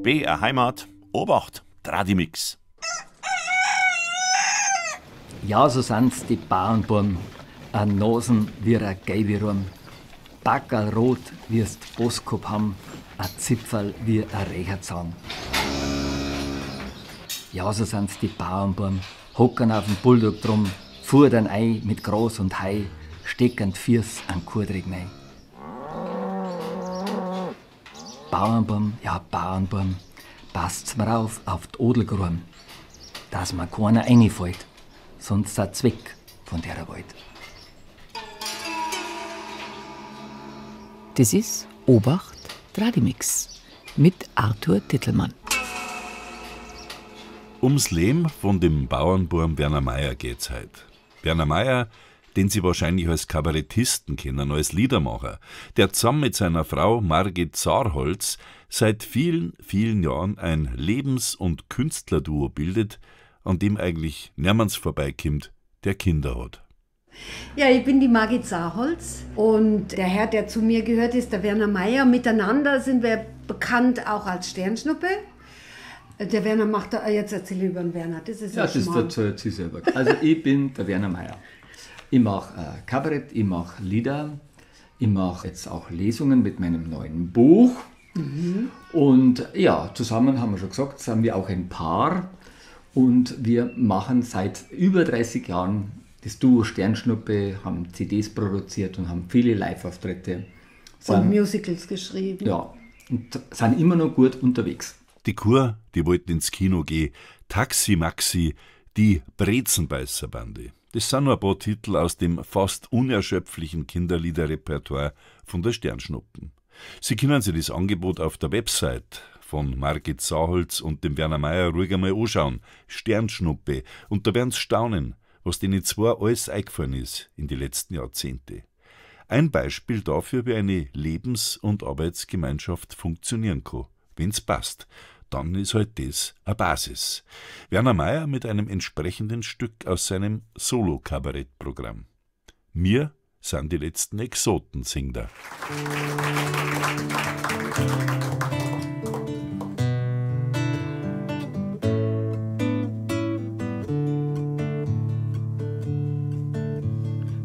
BR Heimat, Obacht, Tradimix. Ja, so sind's die Bauernbuben, a Nasen wie a Gelbe Backerl rot wie's Boskop ham, a Zipferl wie a Rächerzahn. Ja, so sind's die Bauernbuben, hocken auf dem Bulldog drum, fuhren ein mit Gras und Hai, stecken Fiers an Kurdrig nei. Bauernbuben, ja Bauernbuben, passt's mir auf die Odelgruben, dass mir keiner reinfällt, sonst seid's weg von der Welt. Das ist Obacht Tradimix mit Arthur Titelmann. Ums Leben von dem Bauernburm Werner Mayer geht's heut. Werner Mayer, den Sie wahrscheinlich als Kabarettisten kennen, als Liedermacher, der zusammen mit seiner Frau Margit Sarholz seit vielen, vielen Jahren ein Lebens- und Künstlerduo bildet, an dem eigentlich niemand vorbeikommt, der Kinder hat. Ja, ich bin die Margit Sarholz und der Herr, der zu mir gehört, ist der Werner Mayer. Miteinander sind wir bekannt auch als Sternschnuppe. Der Werner macht da, jetzt erzähl ich über den Werner, das ist ja, das erzählt sie selber. Also ich bin der Werner Mayer. Ich mache Kabarett, ich mache Lieder, ich mache jetzt auch Lesungen mit meinem neuen Buch. Mhm. Und ja, zusammen haben wir schon gesagt, sind wir auch ein Paar und wir machen seit über 30 Jahren das Duo Sternschnuppe, haben CDs produziert und haben viele Live-Auftritte. Und Musicals geschrieben. Ja, und sind immer noch gut unterwegs. Die Kur, die wollten ins Kino gehen. Taxi Maxi, die Brezenbeißerbande. Das sind nur ein paar Titel aus dem fast unerschöpflichen Kinderliederrepertoire von der Sternschnuppen. Sie können sich das Angebot auf der Website von Margit Sarholz und dem Werner Mayer ruhig einmal anschauen. Sternschnuppe. Und da werden Sie staunen, was denen zwei alles eingefallen ist in die letzten Jahrzehnte. Ein Beispiel dafür, wie eine Lebens- und Arbeitsgemeinschaft funktionieren kann, wenn's passt. Dann ist halt das eine Basis. Werner Mayer mit einem entsprechenden Stück aus seinem Solo-Kabarettprogramm. Mir sind die letzten Exoten, singt er.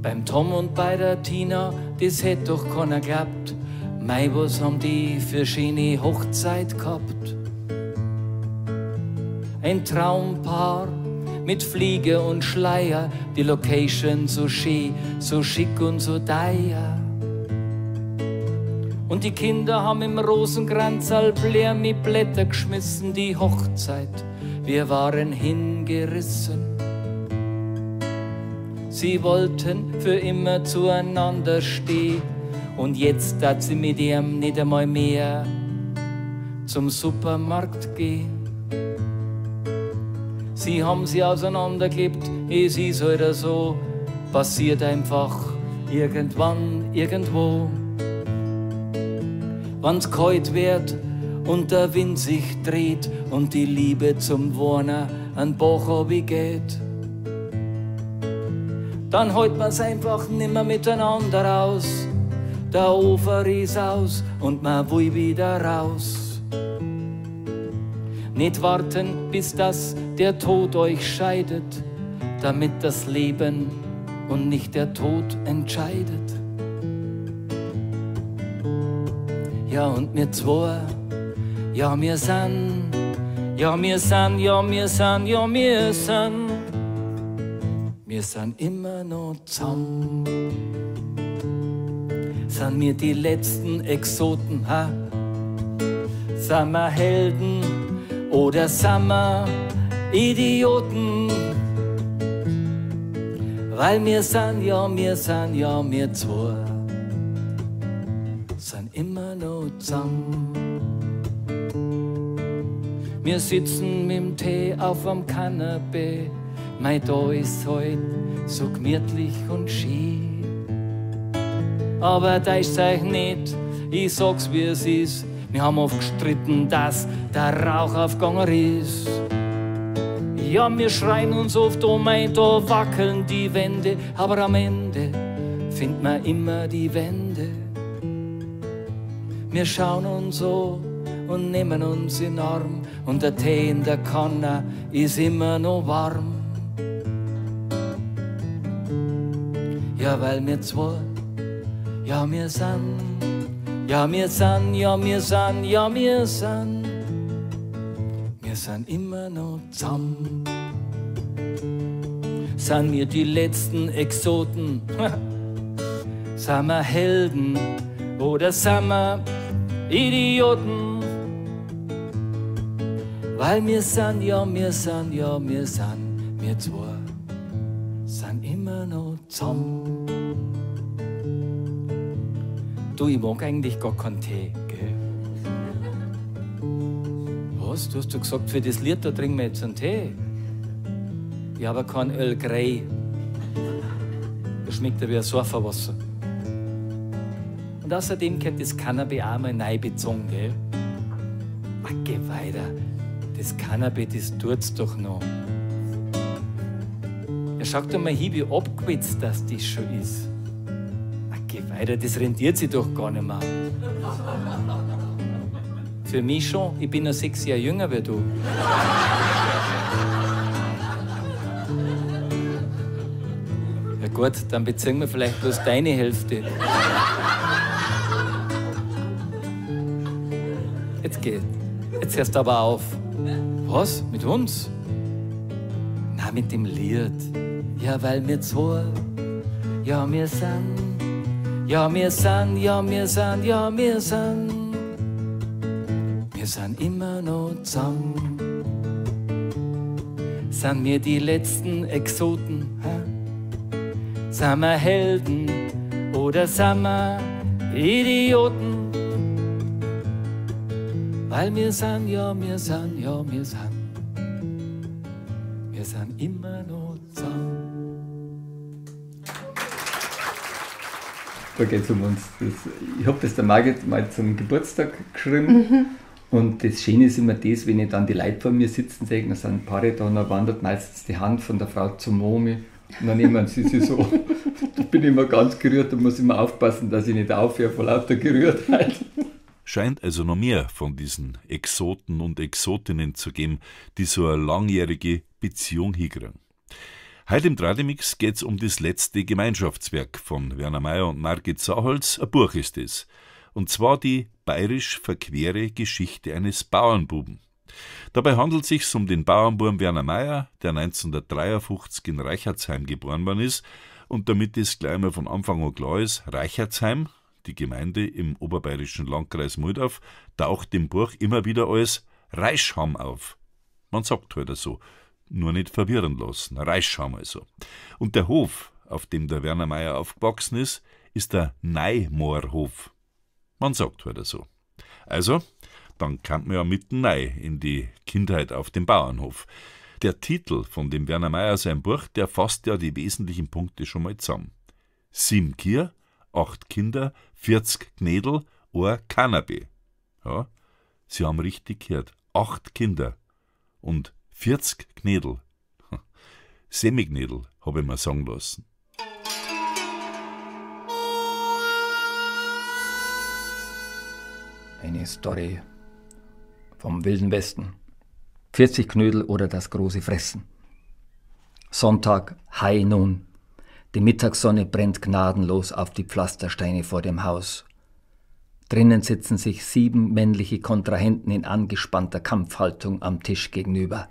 Beim Tom und bei der Tina, das hätt doch keiner geglaubt. Mei, was haben die für schöne Hochzeit gehabt? Ein Traumpaar mit Fliege und Schleier, die Location so schön, so schick und so teuer. Und die Kinder haben im Rosenkranz Blähr mit Blätter geschmissen, die Hochzeit, wir waren hingerissen. Sie wollten für immer zueinander stehen und jetzt hat sie mit ihm nicht einmal mehr zum Supermarkt gehen. Sie haben sie auseinandergelebt, es ist halt so, passiert einfach irgendwann, irgendwo. Wenn's kalt wird und der Wind sich dreht und die Liebe zum Warner an Bach geht, dann hält man's einfach nimmer miteinander aus. Der Ofer ist aus und man will wieder raus. Nicht warten, bis das der Tod euch scheidet, damit das Leben und nicht der Tod entscheidet. Ja, und mir zwei, ja, mir san, ja, mir san, ja, mir san, ja, mir san. Wir sind immer noch zusammen. Sind wir die letzten Exoten, ha? Sind wir Helden oder sind wir Idioten? Weil wir sind, ja, wir sind, ja, wir zwei sind immer noch zusammen. Wir sitzen mit dem Tee auf am Kanapee. Mei, da ist heut so gemütlich und schön. Aber da ist euch nicht, ich sag's wie es ist. Wir haben oft gestritten, dass der Rauch aufgegangen ist. Ja, wir schreien uns oft, oh mei, da wackeln die Wände. Aber am Ende findet man immer die Wände. Wir schauen uns so und nehmen uns in den Arm und der Tee in der Kanne ist immer noch warm. Ja, weil wir zwei, ja wir sind, ja wir sind, ja wir sind, ja wir sind, wir sind immer noch zusammen. Sind wir die letzten Exoten? Sind wir Helden oder sind wir Idioten? Weil wir sind, ja wir sind, ja wir sind, wir zwei sind immer noch zusammen. Du, ich mag eigentlich gar keinen Tee, gell? Was? Du hast doch gesagt, für das Lied, da trinken wir jetzt einen Tee. Ich habe keinen Earl Grey. Das schmeckt ja wie ein Surferwasser. Und außerdem gehört das Cannabis auch mal neu bezogen, gell? Ach, geh weiter. Das Cannabis, das tut's doch noch. Ja, schau doch mal hin, wie abgewetzt das schon ist. Ach, geh weiter, das rentiert sich doch gar nicht mehr. Für mich schon, ich bin noch 6 Jahre jünger wie du. Ja gut, dann beziehen wir vielleicht bloß deine Hälfte. Jetzt geht. Jetzt hörst du aber auf. Was? Mit uns? Na, mit dem Lied. Ja, weil wir zwei, ja, wir sind, ja, wir sind, ja, wir sind, ja, wir sind. Wir sind immer noch zusammen. Sind wir die letzten Exoten? Hä? Sind wir Helden oder sind wir Idioten? Weil wir sind, ja, wir sind, ja, wir sind. Wir sind immer noch zusammen. Da geht's um uns. Ich hab das der Margit mal zum Geburtstag geschrieben. Mhm. Und das Schöne ist immer das, wenn ich dann die Leute vor mir sitzen sehe, dann sind ein paar da und dann wandert meistens die Hand von der Frau zum Omi. Und dann nehmen sie sich so. Da bin ich immer ganz gerührt und muss immer aufpassen, dass ich nicht aufhöre vor lauter Gerührtheit. Scheint also noch mehr von diesen Exoten und Exotinnen zu geben, die so eine langjährige Beziehung hinkriegen. Heute im Tradimix geht's um das letzte Gemeinschaftswerk von Werner Mayr und Margit Saholz. Ein Buch ist es. Und zwar die bayerisch verquere Geschichte eines Bauernbuben. Dabei handelt es sich um den Bauernbuben Werner Mayr, der 1953 in Reichertsheim geboren worden ist. Und damit es gleich mal von Anfang an klar ist, Reichertsheim, die Gemeinde im oberbayerischen Landkreis Mulldorf, taucht im Buch immer wieder als Reischham auf. Man sagt halt so, nur nicht verwirren lassen, Reischham also. Und der Hof, auf dem der Werner Mayr aufgewachsen ist, ist der Neimoorhof. Man sagt halt so. Also, dann kam man ja mitten rein in die Kindheit auf dem Bauernhof. Der Titel von dem Werner Mayr sein Buch, der fasst ja die wesentlichen Punkte schon mal zusammen. 7 Kier, 8 Kinder, 40 Knädel, ein Cannabis. Ja, Sie haben richtig gehört. 8 Kinder und 40 Knädel. Semiknädel, habe ich mir sagen lassen. Eine Story vom Wilden Westen. 40 Knödel oder das große Fressen. Sonntag, High Noon. Die Mittagssonne brennt gnadenlos auf die Pflastersteine vor dem Haus. Drinnen sitzen sich 7 männliche Kontrahenten in angespannter Kampfhaltung am Tisch gegenüber.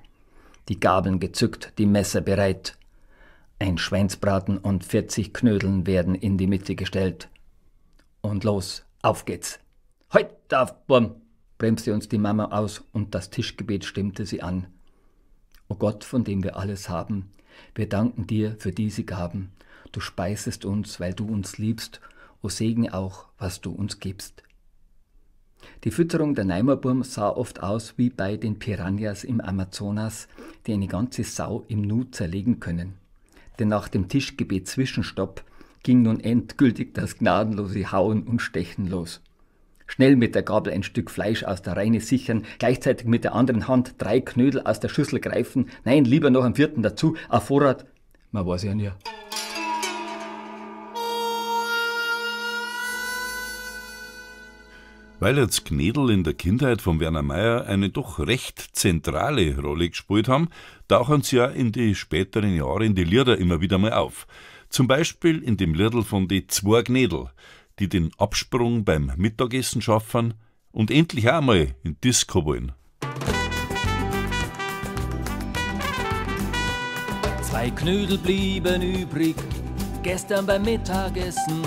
Die Gabeln gezückt, die Messer bereit. Ein Schweinsbraten und 40 Knödeln werden in die Mitte gestellt. Und los, auf geht's. Heut auf, Burm, bremste uns die Mama aus und das Tischgebet stimmte sie an. O Gott, von dem wir alles haben, wir danken dir für diese Gaben. Du speisest uns, weil du uns liebst, o segne auch, was du uns gibst. Die Fütterung der Neimerburm sah oft aus wie bei den Piranhas im Amazonas, die eine ganze Sau im Nu zerlegen können. Denn nach dem Tischgebet Zwischenstopp ging nun endgültig das gnadenlose Hauen und Stechen los. Schnell mit der Gabel ein Stück Fleisch aus der Reine sichern, gleichzeitig mit der anderen Hand 3 Knödel aus der Schüssel greifen, nein, lieber noch einen 4. dazu, auf Vorrat, man weiß ja nie. Weil jetzt Knädel in der Kindheit von Werner Mayer eine doch recht zentrale Rolle gespielt haben, tauchen sie ja in die späteren Jahre in die Lieder immer wieder mal auf. Zum Beispiel in dem Liedl von die zwei Knädel, die den Absprung beim Mittagessen schaffen und endlich auch mal in Disco wollen. Zwei Knödel blieben übrig, gestern beim Mittagessen.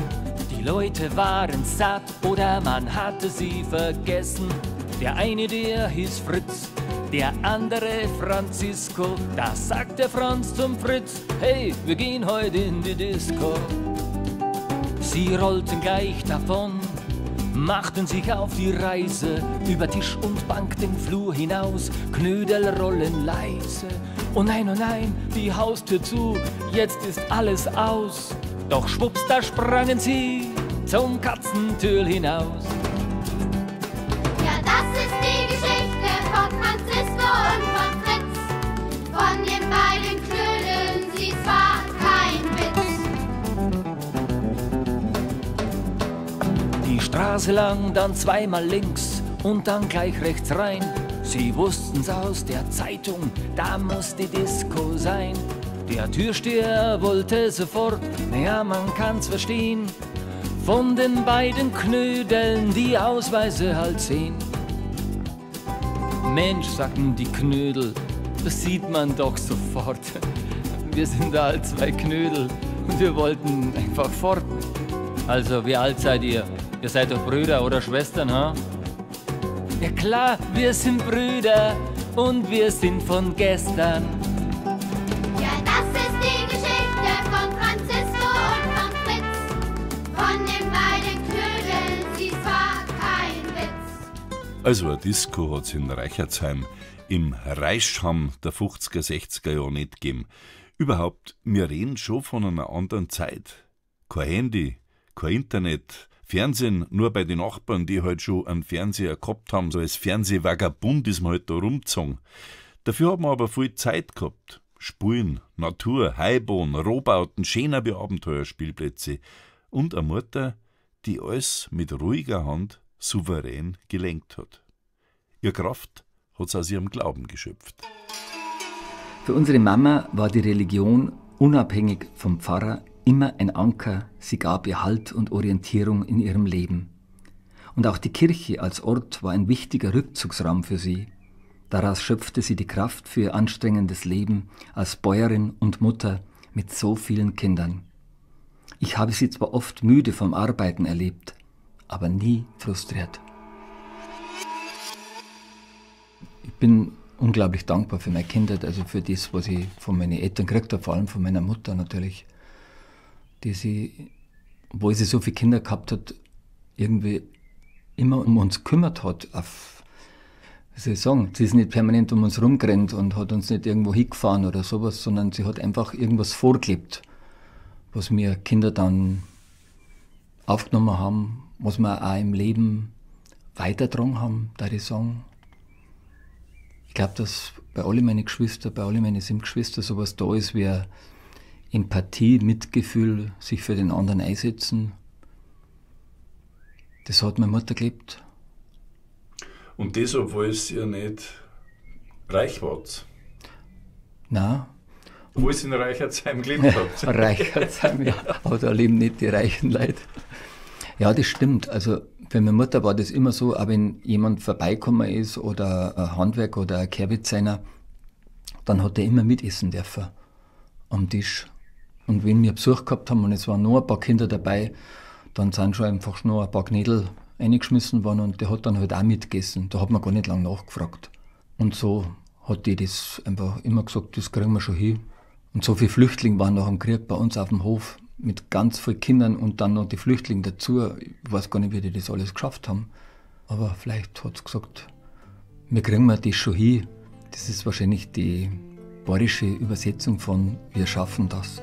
Die Leute waren satt oder man hatte sie vergessen. Der eine, der hieß Fritz, der andere Francisco. Da sagt der Franz zum Fritz, hey, wir gehen heute in die Disco. Sie rollten gleich davon, machten sich auf die Reise, über Tisch und Bank den Flur hinaus, Knödel rollen leise. Oh nein, die Haustür zu, jetzt ist alles aus. Doch schwupps, da sprangen sie zum Katzentürl hinaus. Ja, das ist die Geschichte von Francisco und von Fritz. Von den beiden Knödeln, sie war kein Witz. Die Straße lang, dann zweimal links und dann gleich rechts rein. Sie wussten's aus der Zeitung, da muss die Disco sein. Der Türsteher wollte sofort, naja, man kann's verstehen, von den beiden Knödeln die Ausweise halt sehen. Mensch, sagten die Knödel, das sieht man doch sofort. Wir sind halt zwei Knödel und wir wollten einfach fort. Also, wie alt seid ihr? Ihr seid doch Brüder oder Schwestern, ha? Ja klar, wir sind Brüder und wir sind von gestern. Ja, das ist die Geschichte von Francisco und von Fritz. Von den beiden Knödeln, sie war kein Witz. Also eine Disco hat's in Reichertsheim im Reichsham der 50er, 60er Jahre nicht gegeben. Überhaupt, wir reden schon von einer anderen Zeit. Kein Handy, kein Internet, Fernsehen nur bei den Nachbarn, die halt schon einen Fernseher gehabt haben, so als Fernsehvagabund ist man halt da rumgezogen. Dafür hat man aber viel Zeit gehabt. Spulen, Natur, Heilboden, Rohbauten, schöner wie Abenteuerspielplätze und eine Mutter, die alles mit ruhiger Hand souverän gelenkt hat. Ihr Kraft hat's aus ihrem Glauben geschöpft. Für unsere Mama war die Religion unabhängig vom Pfarrer immer ein Anker, sie gab ihr Halt und Orientierung in ihrem Leben. Und auch die Kirche als Ort war ein wichtiger Rückzugsraum für sie. Daraus schöpfte sie die Kraft für ihr anstrengendes Leben als Bäuerin und Mutter mit so vielen Kindern. Ich habe sie zwar oft müde vom Arbeiten erlebt, aber nie frustriert. Ich bin unglaublich dankbar für meine Kindheit, also für das, was ich von meinen Eltern gekriegt habe, vor allem von meiner Mutter natürlich, die sie, obwohl sie so viele Kinder gehabt hat, irgendwie immer um uns gekümmert hat. Auf, wie soll ich sagen, sie ist nicht permanent um uns rumgerannt und hat uns nicht irgendwo hingefahren oder sowas, sondern sie hat einfach irgendwas vorgelebt, was wir Kinder dann aufgenommen haben, was wir auch im Leben weitergetragen haben, da ich sagen. Ich glaube, dass bei allen meinen Geschwistern, bei allen meinen 7 Geschwistern sowas da ist wie Empathie, Mitgefühl, sich für den anderen einsetzen. Das hat meine Mutter gelebt. Und das, obwohl es ihr nicht reich wart? Nein. Obwohl sie in Reichertsheim gelebt habt. Reichertsheim, ja. Aber da leben nicht die reichen Leute. Ja, das stimmt. Also für meine Mutter war das immer so, auch wenn jemand vorbeigekommen ist oder ein Handwerker oder ein Kehrwitzseiner, dann hat er immer mitessen dürfen am Tisch. Und wenn wir Besuch gehabt haben und es waren noch ein paar Kinder dabei, dann sind schon einfach noch ein paar Knödel reingeschmissen worden und der hat dann halt auch mitgegessen. Da hat man gar nicht lange nachgefragt. Und so hat die das einfach immer gesagt, das kriegen wir schon hin. Und so viele Flüchtlinge waren nach dem Krieg bei uns auf dem Hof mit ganz vielen Kindern und dann noch die Flüchtlinge dazu. Ich weiß gar nicht, wie die das alles geschafft haben. Aber vielleicht hat sie gesagt, wir kriegen wir das schon hin. Das ist wahrscheinlich die bayerische Übersetzung von wir schaffen das.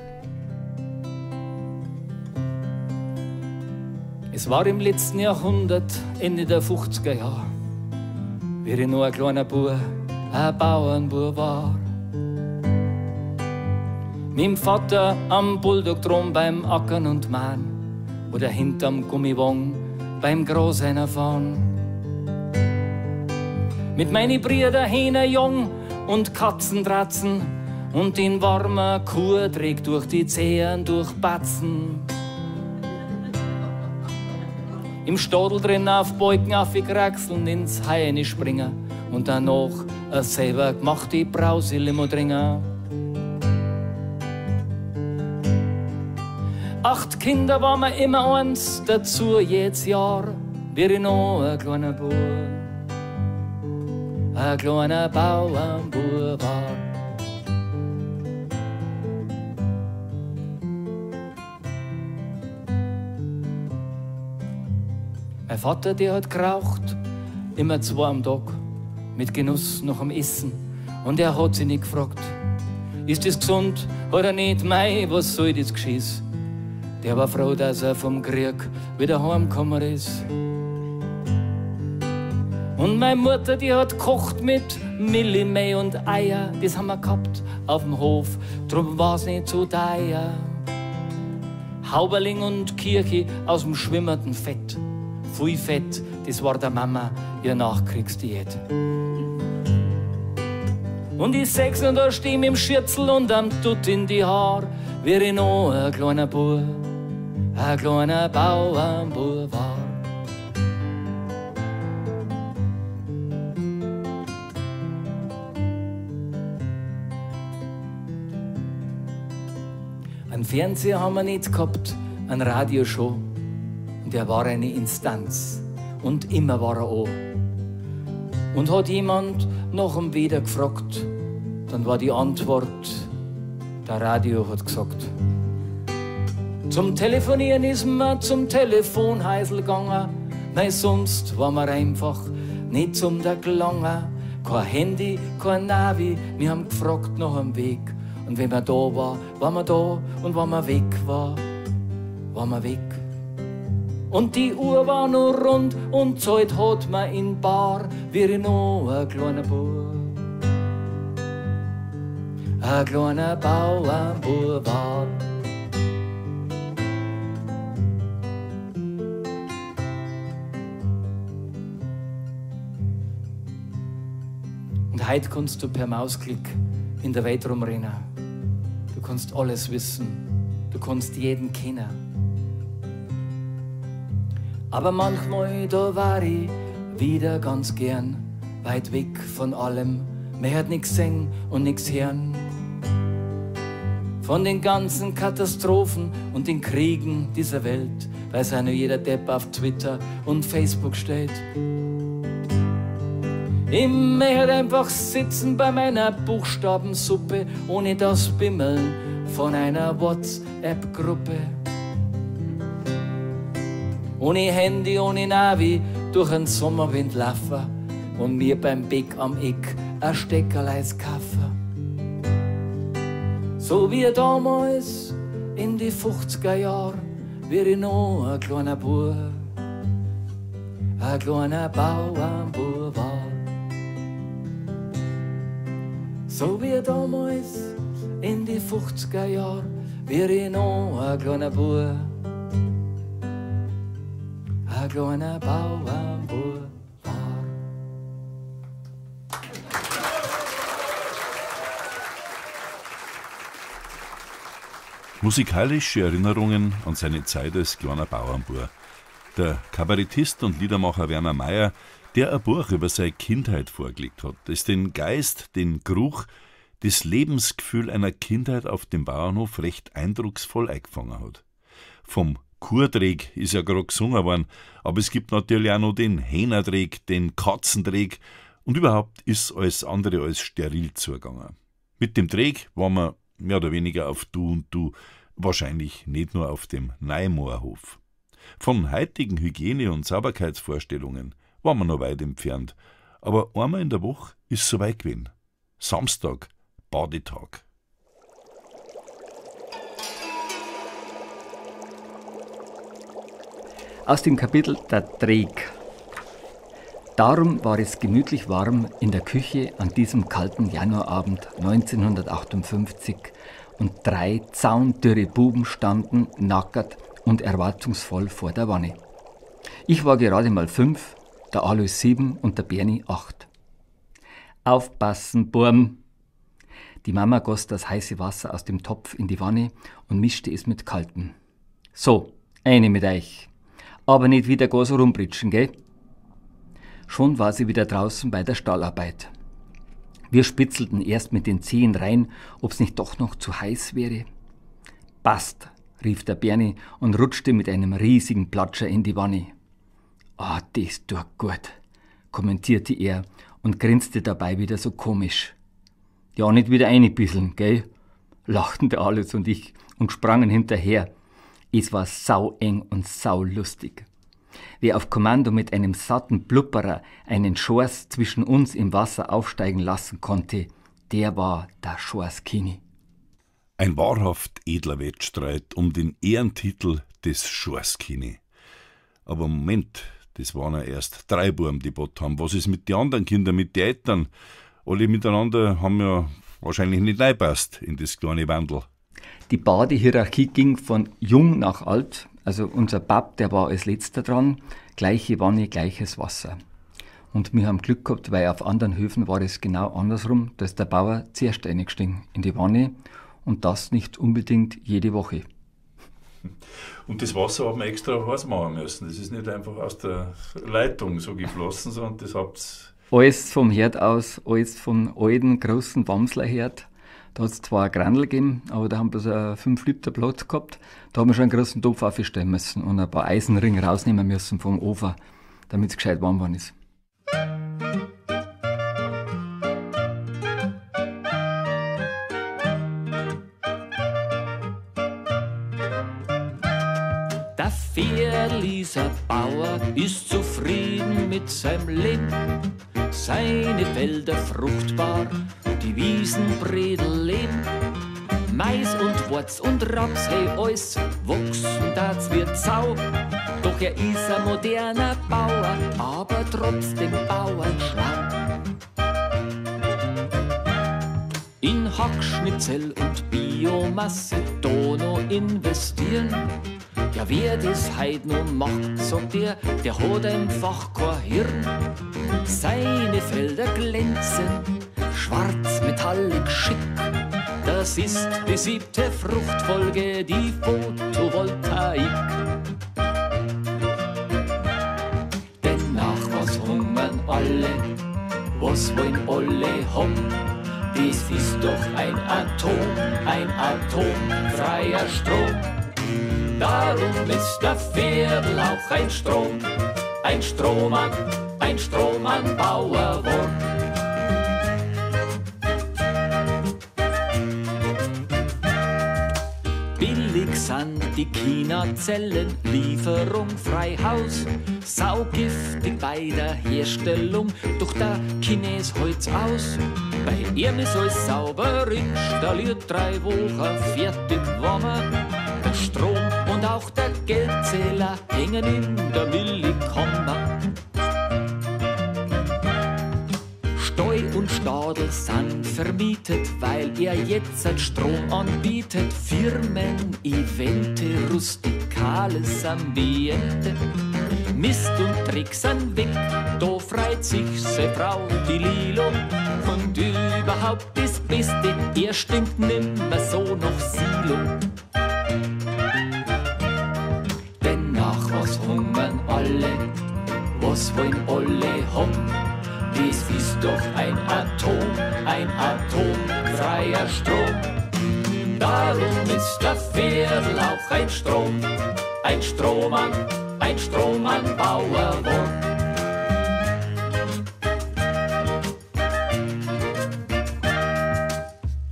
Es war im letzten Jahrhundert, Ende der 50er Jahre, wie ich noch ein kleiner Bub, ein Bauernbub war. Mit dem Vater am Bulldog drum beim Ackern und Mahn oder hinterm Gummiwagen beim Großeiner fahren. Mit meine Brüder Hähner jung und Katzendratzen und den warmen Kuhdreck durch die Zehen durchbatzen. Im Stadel drin auf Balken auf die Kraxeln ins Haine springen und danach a selber gemachte Brauselimo trinken. 8 Kinder waren wir immer eins, dazu jedes Jahr wär ich noch ein kleiner Bub, ein kleiner Bauernbub war. Mein Vater, der hat geraucht, immer 2 am Tag, mit Genuss noch am Essen. Und er hat sich nicht gefragt, ist das gesund oder nicht? Mei, was soll das Geschiss? Der war froh, dass er vom Krieg wieder heimgekommen ist. Und meine Mutter, die hat gekocht mit Millimei und Eier. Das haben wir gehabt auf dem Hof, drum war's nicht so teuer. Hauberling und Kirche aus dem schwimmenden Fett. Viel Fett, das war der Mama ihr Nachkriegsdiät. Und ich sechs und da steh mit dem Schürzel und am Dutt in die Haar, wie ich noch ein kleiner Bub, ein kleiner Bauernbub war. Ein Fernseher haben wir nicht gehabt, ein Radio schon. Und er war eine Instanz und immer war er an. Und hat jemand nach dem Wetter gefragt, dann war die Antwort, der Radio hat gesagt. Zum Telefonieren ist man zum Telefonhäusl gegangen, nein, sonst war man einfach nicht zum der gelangen. Kein Handy, kein Navi, wir haben gefragt nach dem Weg. Und wenn man da war, war man da, und wenn man weg war, war man weg. Und die Uhr war noch rund und Zeit hat man in Bar, wie ich noch ein kleiner Bub, ein kleiner Bauernbub war. Und heute kannst du per Mausklick in der Welt rumrennen. Du kannst alles wissen, du kannst jeden kennen. Aber manchmal, da war ich wieder ganz gern weit weg von allem. Mir hat nix sehen und nix hören. Von den ganzen Katastrophen und den Kriegen dieser Welt, weiß auch nur jeder Depp auf Twitter und Facebook steht. Ich möchte einfach sitzen bei meiner Buchstabensuppe, ohne das Bimmeln von einer WhatsApp-Gruppe. Ohne Handy, ohne Navi, durch den Sommerwind laufen und mir beim Bäck am Eck ein Steckerleis kaufen. So wie damals in die 50er Jahren, wär ich noch ein kleiner Bub, ein kleiner Bauernbub war. So wie damals in die 50er Jahren, wär ich noch ein kleiner Bub, ein kleiner Bauernbub war. Musikalische Erinnerungen an seine Zeit als kleiner Bauernbub. Der Kabarettist und Liedermacher Werner Mayr, der ein Buch über seine Kindheit vorgelegt hat, das den Geist, den Geruch, das Lebensgefühl einer Kindheit auf dem Bauernhof recht eindrucksvoll eingefangen hat. Vom Kurdreck ist ja gerade gesungen worden, aber es gibt natürlich auch noch den Hähnerdreck, den Katzendreck und überhaupt ist alles andere als steril zugegangen. Mit dem Dreck waren wir mehr oder weniger auf Du und Du, wahrscheinlich nicht nur auf dem Neimoorhof. Von heutigen Hygiene- und Sauberkeitsvorstellungen waren wir noch weit entfernt, aber einmal in der Woche ist soweit gewesen. Samstag, Badetag. Aus dem Kapitel Der Dreck. Darum war es gemütlich warm in der Küche an diesem kalten Januarabend 1958 und 3 zaundürre Buben standen nackert und erwartungsvoll vor der Wanne. Ich war gerade mal 5, der Alois 7 und der Bernie 8. Aufpassen, Burm! Die Mama goss das heiße Wasser aus dem Topf in die Wanne und mischte es mit kaltem. So, eine mit euch. Aber nicht wieder gar so rumbritschen, gell? Schon war sie wieder draußen bei der Stallarbeit. Wir spitzelten erst mit den Zehen rein, ob's nicht doch noch zu heiß wäre. Passt, rief der Bernie und rutschte mit einem riesigen Platscher in die Wanne. Ah, das tut gut, kommentierte er und grinste dabei wieder so komisch. Ja, nicht wieder einbisseln, gell? Lachten der Alois und ich und sprangen hinterher. Es war saueng und saulustig. Wer auf Kommando mit einem satten Blubberer einen Schors zwischen uns im Wasser aufsteigen lassen konnte, der war der Schorskini. Ein wahrhaft edler Wettstreit um den Ehrentitel des Schorskini. Aber Moment, das waren ja erst 3 Buben, die Bott haben. Was ist mit den anderen Kindern, mit den Eltern? Alle miteinander haben ja wahrscheinlich nicht reingepasst in das kleine Wandel. Die Badehierarchie ging von jung nach alt. Also unser Bab, der war als letzter dran. Gleiche Wanne, gleiches Wasser. Und wir haben Glück gehabt, weil auf anderen Höfen war es genau andersrum. Da ist der Bauer zuerst eingestiegen in die Wanne und das nicht unbedingt jede Woche. Und das Wasser hat man extra heiß machen müssen. Das ist nicht einfach aus der Leitung so geflossen, sondern das habt's alles vom Herd aus, alles vom alten, großen Wamslerherd. Da hat es zwar ein Grandl gegeben, aber da haben wir so einen 5 Liter Platz gehabt. Da haben wir schon einen großen Topf aufstellen müssen und ein paar Eisenringe rausnehmen müssen vom Ofen, damit es gescheit warm geworden ist. Der Vierlieser Bauer ist zufrieden mit seinem Leben. Seine Felder fruchtbar, die Wiesen bredel leben. Mais und Wurz und Raps, hey, alles wachsen, das wird sau. Doch er ist ein moderner Bauer, aber trotzdem bauernschlau. In Hackschnitzel und Biomasse da noch investieren. Ja, wer das heut noch macht, sagt er, der hat einfach kein Hirn. Seine Felder glänzen, schwarz, metallic, schick. Das ist die 7. Fruchtfolge, die Photovoltaik. Denn nach was hungern alle, was wollen alle haben? Das ist doch ein Atom, ein atomfreier Strom. Darum ist der Viertel auch ein Strom, ein Strohmann, ein Strohmannbauer geworden. Billig sind die China-Zellen, Lieferung frei Haus. Saugiftig bei der Herstellung, doch der Chines holt's aus. Bei ihm ist alles sauber installiert, 3 Wochen fertig war man. Der Strom und auch der Geldzähler hängen in der Millikammer. Steu und Stadel sind vermietet, weil er jetzt einen Strom anbietet. Firmen, Evente, rustikales Ambiente. Mist und Dreck sind weg, da freut sich seine Frau, die Lilo. Und überhaupt das Beste, er stinkt nimmer so nach Silo. Denn nach was hungern alle, was wollen alle haben? Das ist doch ein Atom, ein atomfreier Strom. Darum ist der Viertel auch ein Strom, ein Strohmann, ein Strohmannbauer geworden.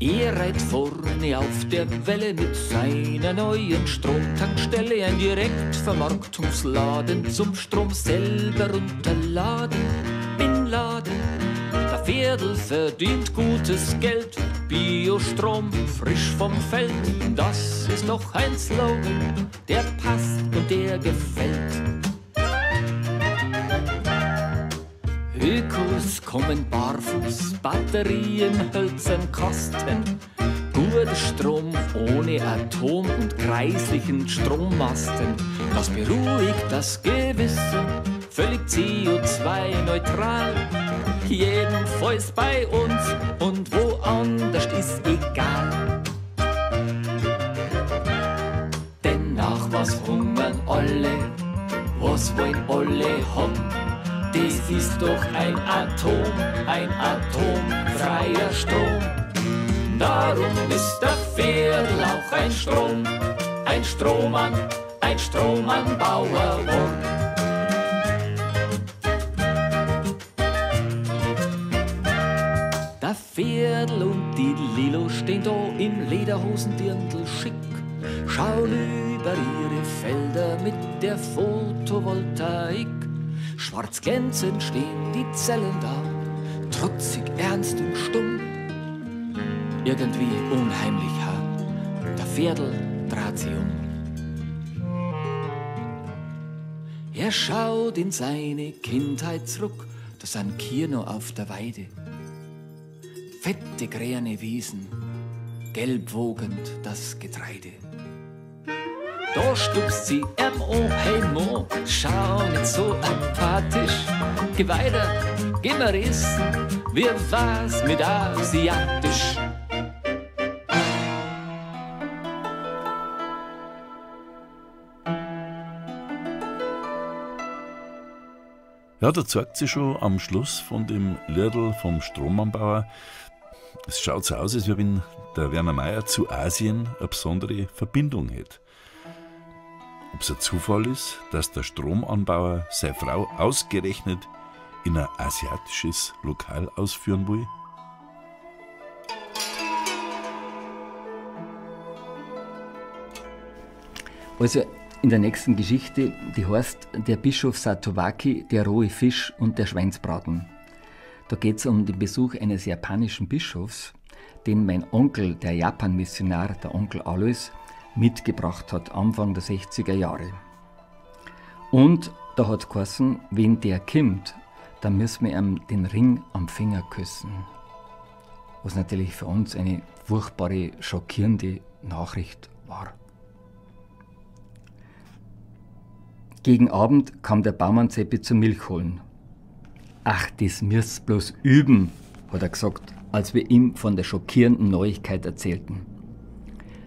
Er reit vorne auf der Welle mit seiner neuen Stromtankstelle, ein Direktvermarktungsladen zum Strom selber runterladen. Bin Laden, der Viertel verdient gutes Geld, Biostrom frisch vom Feld. Das ist doch ein Slogan, der passt und der gefällt. Ökos kommen barfuß, Batterien, hölzern Kasten, guter Strom ohne Atom und kreislichen Strommasten. Das beruhigt das Gewissen, völlig CO2-neutral. Jedenfalls bei uns und woanders ist egal. Denn nach was hungern alle, was wollen alle haben? Das ist doch ein Atom, ein atomfreier Strom. Darum ist der Ferdl auch ein Strom, ein Strohmann, ein Stromanbauer geworden. Der Ferdl und die Lilo stehen da im Lederhosendirndl schick, schauen über ihre Felder mit der Photovoltaik. Schwarz glänzend stehen die Zellen da, trotzig, ernst und stumm. Irgendwie unheimlich, ha? Der Ferdl dreht sich um. Er schaut in seine Kindheit zurück, da sind Kühe noch auf der Weide. Fette grüne Wiesen, gelb wogend das Getreide. Da stupst sie ihm an, hey Mo, schau nicht so apathisch. Geh weiter, geh mal essen, wie war's mit Asiatisch? Ja, da zeigt sich schon am Schluss von dem Liedl vom Stromanbauer, es schaut so aus, als wenn der Werner Mayr zu Asien eine besondere Verbindung hätte. Ob es ein Zufall ist, dass der Stromanbauer seine Frau ausgerechnet in ein asiatisches Lokal ausführen will? Also in der nächsten Geschichte, die heißt Der Bischof Satowaki, der rohe Fisch und der Schweinsbraten. Da geht's um den Besuch eines japanischen Bischofs, den mein Onkel, der Japan-Missionar, der Onkel Alois, mitgebracht hat, Anfang der 60er Jahre. Und da hat's geheißen, wenn der kommt, dann müssen wir ihm den Ring am Finger küssen. Was natürlich für uns eine furchtbare, schockierende Nachricht war. Gegen Abend kam der Baumann Seppi zum Milch holen. Ach, das müsst bloß üben, hat er gesagt, als wir ihm von der schockierenden Neuigkeit erzählten.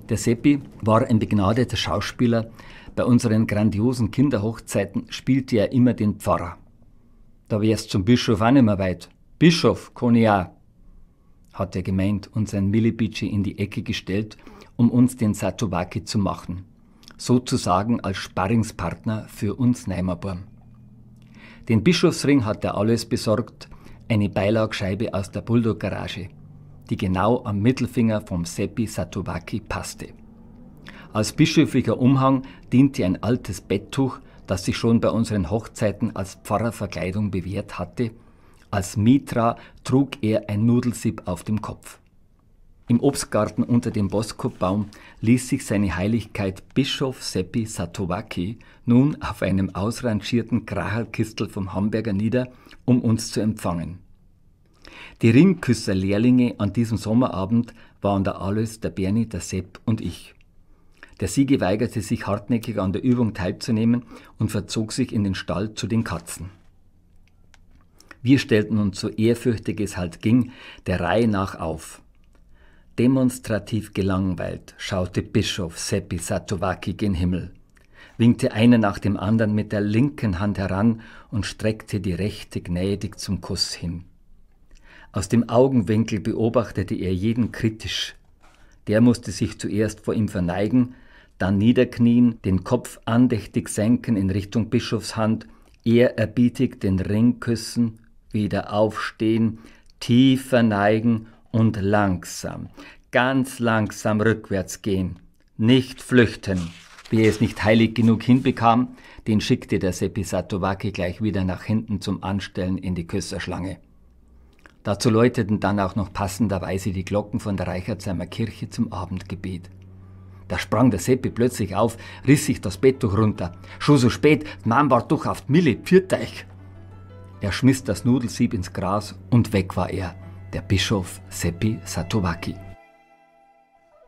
Der Seppi war ein begnadeter Schauspieler. Bei unseren grandiosen Kinderhochzeiten spielte er immer den Pfarrer. Da wär's zum Bischof auch nicht mehr weit. Bischof kann ich auch, hat er gemeint und sein Millibitschi in die Ecke gestellt, um uns den Satowaki zu machen. Sozusagen als Sparringspartner für uns Neimerburm. Den Bischofsring hat er alles besorgt, eine Beilagscheibe aus der Bulldog-Garage, die genau am Mittelfinger vom Seppi Satowaki passte. Als bischöflicher Umhang diente ein altes Betttuch, das sich schon bei unseren Hochzeiten als Pfarrerverkleidung bewährt hatte. Als Mitra trug er ein Nudelsieb auf dem Kopf. Im Obstgarten unter dem Boskopbaum ließ sich seine Heiligkeit Bischof Seppi Satowaki nun auf einem ausrangierten Kracherkistel vom Hamburger nieder, um uns zu empfangen. Die Ringküsser-Lehrlinge an diesem Sommerabend waren der Alois, der Berni, der Sepp und ich. Der Siege weigerte sich hartnäckig an der Übung teilzunehmen und verzog sich in den Stall zu den Katzen. Wir stellten uns, so ehrfürchtig es halt ging, der Reihe nach auf. Demonstrativ gelangweilt schaute Bischof Seppi Satowaki gen Himmel, winkte einer nach dem anderen mit der linken Hand heran und streckte die rechte gnädig zum Kuss hin. Aus dem Augenwinkel beobachtete er jeden kritisch. Der musste sich zuerst vor ihm verneigen, dann niederknien, den Kopf andächtig senken in Richtung Bischofshand, ehrerbietig den Ring küssen, wieder aufstehen, tief verneigen und langsam, ganz langsam rückwärts gehen, nicht flüchten. Wer es nicht heilig genug hinbekam, den schickte der Seppi Satowaki gleich wieder nach hinten zum Anstellen in die Küsserschlange. Dazu läuteten dann auch noch passenderweise die Glocken von der Reichertsheimer Kirche zum Abendgebet. Da sprang der Seppi plötzlich auf, riss sich das Betttuch runter. Schon so spät, die Mam war doch auf die Mille, pfiat euch! Er schmiss das Nudelsieb ins Gras und weg war er, der Bischof Seppi Satowaki.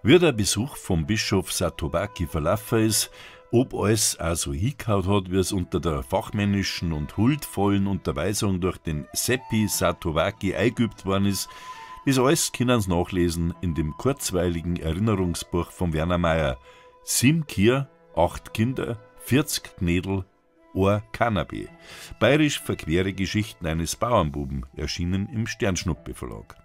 Wie der Besuch vom Bischof Satowaki verlaufen ist, Ob alles auch so hingehauen hat, wie es unter der fachmännischen und huldvollen Unterweisung durch den Seppi Satowaki eingeübt worden ist, das alles können Sie nachlesen in dem kurzweiligen Erinnerungsbuch von Werner Meyer. 7 Kier, 8 Kinder, 40 Knädel, ein Cannabis. Bayerisch verquere Geschichten eines Bauernbuben, erschienen im Sternschnuppe Verlag.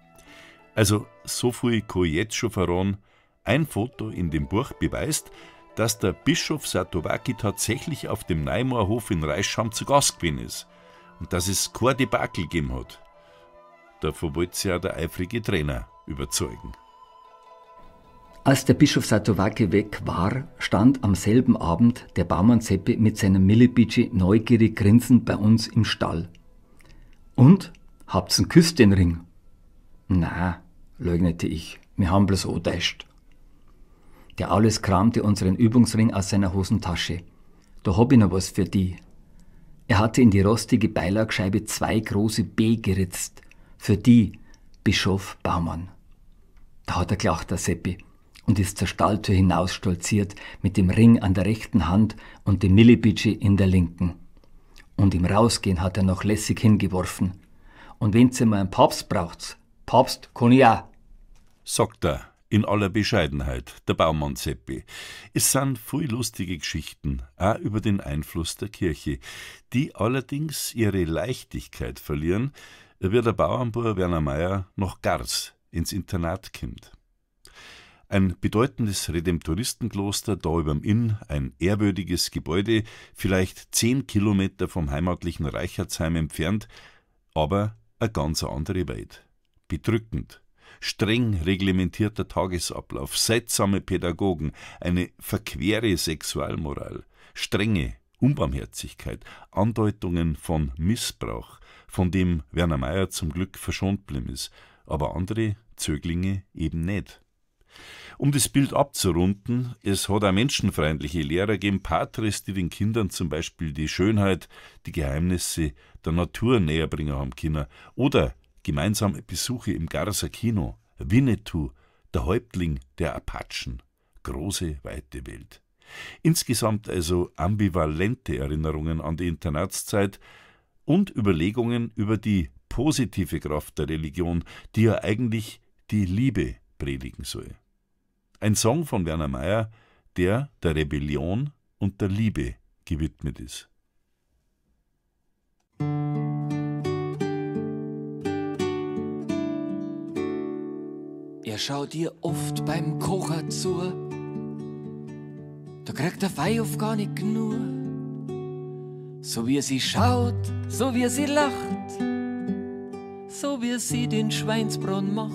Also, so viel kann ich jetzt schon verraten, ein Foto in dem Buch beweist, dass der Bischof Satowaki tatsächlich auf dem Neimoorhof in Reischam zu Gast gewesen ist und dass es kein Debakel gegeben hat. Davon wollte sich auch der eifrige Trainer überzeugen. Als der Bischof Satowaki weg war, stand am selben Abend der Baumann Seppi mit seinem Millibitschi neugierig grinsend bei uns im Stall. Und? Habt's einen Küss den Ring? Na, leugnete ich, wir haben bloß angetäuscht. Der Alois kramte unseren Übungsring aus seiner Hosentasche. Da hab ich noch was für die. Er hatte in die rostige Beilagscheibe 2 große B geritzt. Für die, Bischof Baumann. Da hat er gelacht, der Seppi, und ist zur Stalltür hinausstolziert mit dem Ring an der rechten Hand und dem Millibitschi in der linken. Und im Rausgehen hat er noch lässig hingeworfen. Und wenn's einmal einen Papst braucht's, Papst kann ich auch, sagt er in aller Bescheidenheit, der Baumann Seppi. Es sind viel lustige Geschichten, auch über den Einfluss der Kirche, die allerdings ihre Leichtigkeit verlieren, wie der Bauernbub Werner Meyer nach Gars ins Internat kommt. Ein bedeutendes Redemptoristenkloster da überm Inn, ein ehrwürdiges Gebäude, vielleicht 10 Kilometer vom heimatlichen Reichertsheim entfernt, aber eine ganz andere Welt. Bedrückend. Streng reglementierter Tagesablauf, seltsame Pädagogen, eine verquere Sexualmoral, strenge Unbarmherzigkeit, Andeutungen von Missbrauch, von dem Werner Meyer zum Glück verschont blieb ist, aber andere Zöglinge eben nicht. Um das Bild abzurunden, es hat auch menschenfreundliche Lehrer gegeben, Patres, die den Kindern zum Beispiel die Schönheit, die Geheimnisse der Natur näher bringen haben können, oder gemeinsame Besuche im Garser Kino, Winnetou, der Häuptling der Apachen, große, weite Welt. Insgesamt also ambivalente Erinnerungen an die Internatszeit und Überlegungen über die positive Kraft der Religion, die ja eigentlich die Liebe predigen soll. Ein Song von Werner Meyer, der der Rebellion und der Liebe gewidmet ist. Er schaut ihr oft beim Kocher zu, da kriegt der Feiof gar nicht genug. So wie sie schaut, so wie sie lacht, so wie sie den Schweinsbraten macht,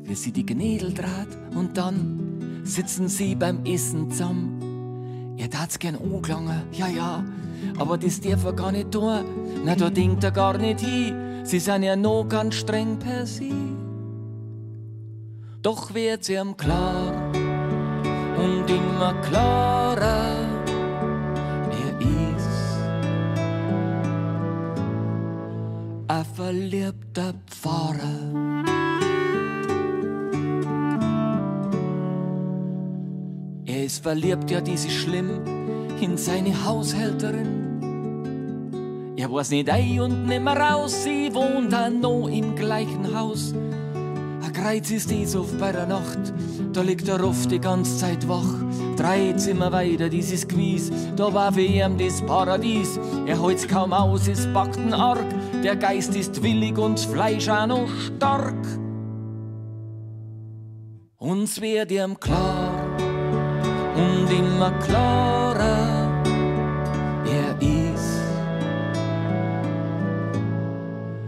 wie sie die Gnädel draht und dann sitzen sie beim Essen zusammen. Er tat's gern angelangen, ja, ja, aber das darf er gar nicht tun, na da denkt er gar nicht hin, sie sind ja noch ganz streng per se. Doch wird's ihm klar und immer klarer, er ist ein verliebter Pfarrer. Er ist verliebt, ja, dies ist schlimm, in seine Haushälterin. Er weiß nicht ein und nimmer raus, sie wohnt auch noch im gleichen Haus. Ein Kreuz ist dies oft bei der Nacht, da liegt er oft die ganze Zeit wach. 3 Zimmer weiter, dieses Gewiss, da war für ihn das Paradies. Er halt's kaum aus, es packt ihn arg, der Geist ist willig und Fleisch auch noch stark. Uns wird ihm klar und immer klarer, er ist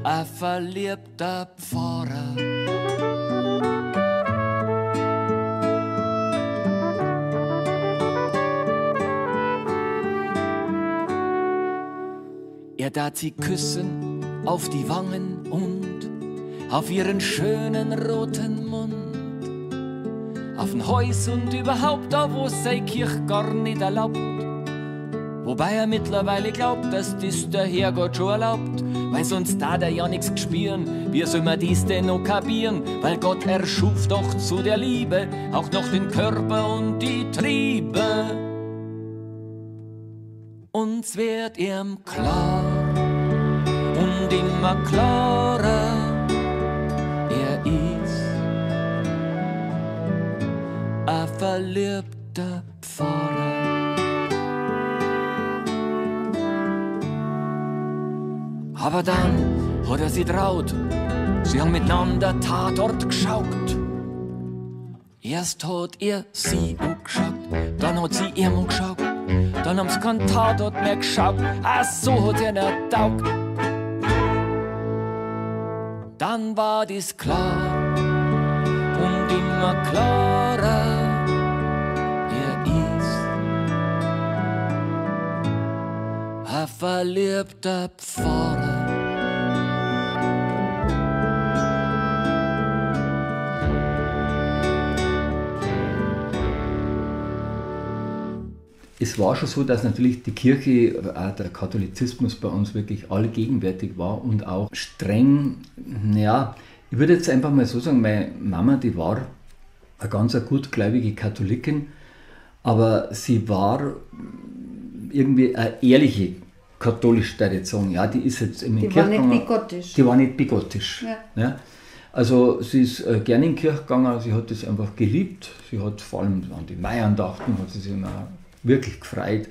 ein verliebter Pfarrer. Er tat sie küssen auf die Wangen und auf ihren schönen roten Mund, auf den Häus und überhaupt da, wo sei Kirch gar nicht erlaubt. Wobei er mittlerweile glaubt, dass das der Herrgott schon erlaubt, weil sonst tat er ja nix gspüren. Wie soll man dies denn noch kapieren? Weil Gott erschuf doch zu der Liebe auch noch den Körper und die Triebe. Wenn's wird ihm klar und immer klarer, er ist ein verliebter Pfarrer. Aber dann hat er sie traut, sie haben miteinander Tatort geschaut. Erst hat er sie angeschaut, dann hat sie ihm angeschaut, dann haben sie keinen Tatort mehr geschaut, ach so hat er nicht taugt. Dann war das klar und immer klarer, er ist ein verliebter Pfarrer. Es war schon so, dass natürlich die Kirche, auch der Katholizismus bei uns wirklich allgegenwärtig war und auch streng, naja, ich würde jetzt einfach mal so sagen, meine Mama, die war eine ganz gutgläubige Katholikin, aber sie war irgendwie eine ehrliche katholische Tradition, ja, die ist jetzt in die Kirche gegangen. Die war nicht bigottisch. Die war nicht bigottisch, ja. Ja. Also sie ist gerne in die Kirche gegangen, sie hat das einfach geliebt, sie hat vor allem an die Maiandachten, hat sie sich immer wirklich gefreut.